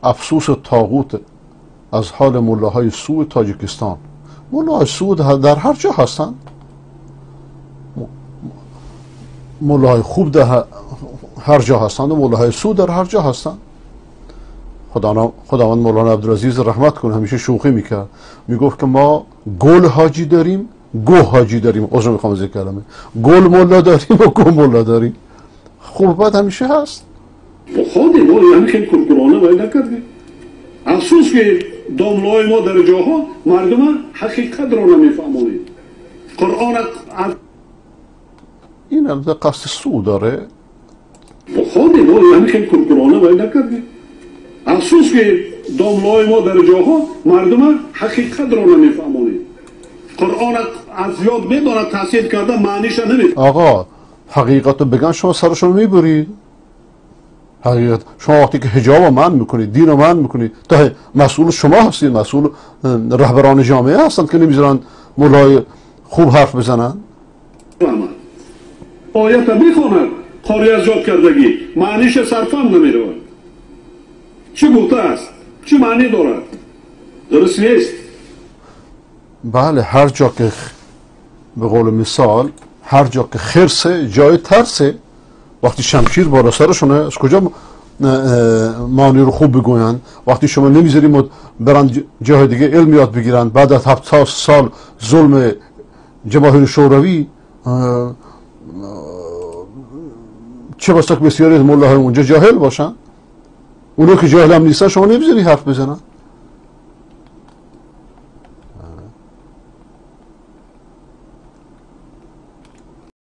افسوس طاغوت از حال ملاهای سوء تاجیکستان. ملاهای سوء در هر جا هستند، ملاهای خوب در هر جا هستند و ملاهای سوء در هر جا هستند. خداوند مولانا عبدالعزیز رحمت کنه، همیشه شوخی میکرد، میگفت که ما گل حاجی داریم، گو حاجی داریم. عذر میخوام از کلمه، گل ملا داریم و گو ملا داریم. خوب بعد همیشه هست. خودی ما یعنی خیلی کرکرانه باید نکردیم. افسوس که داملای ما در جاها مردم حقیقت را نمیفهمانید. قرآن این البته قصد سو داره. خودی ما یعنی خیلی کرکرانه باید نکردیم. افسوس که داملای ما در جاها مردم حقیقت را نمیفهمانید. قرآن از یاد میداند، تحصیل کرده، معنیش نمیفهمید. آقا حقیقت رو بگن شما سرشون میبرید. حقیقت شما وقتی که حجاب رو منع میکنید، دین رو منع میکنید، تا مسئول شما هستید، مسئول رهبران جامعه هستند که نمیذارن مولای خوب حرف بزنن. آیت میخواند قاری از یاد کردگی، معنیش صرفا نمیرود. چه گفته است؟ چه معنی دارد؟ درست نیست. بله، هر جا که به قول مثال هر جا که خرسه جای ترسه. وقتی شمشیر بالا سرشونه از کجا معنی رو خوب بگوین؟ وقتی شما نمیذاریم برن جای دیگه علم یاد بگیرن، بعد از 70 سال ظلم جماهیر شوروی، چه بسا که بسیاری از ملاهای اونجا جاهل باشن. اونا که جاهل هم نیستن شما نمیذاری حرف بزنن.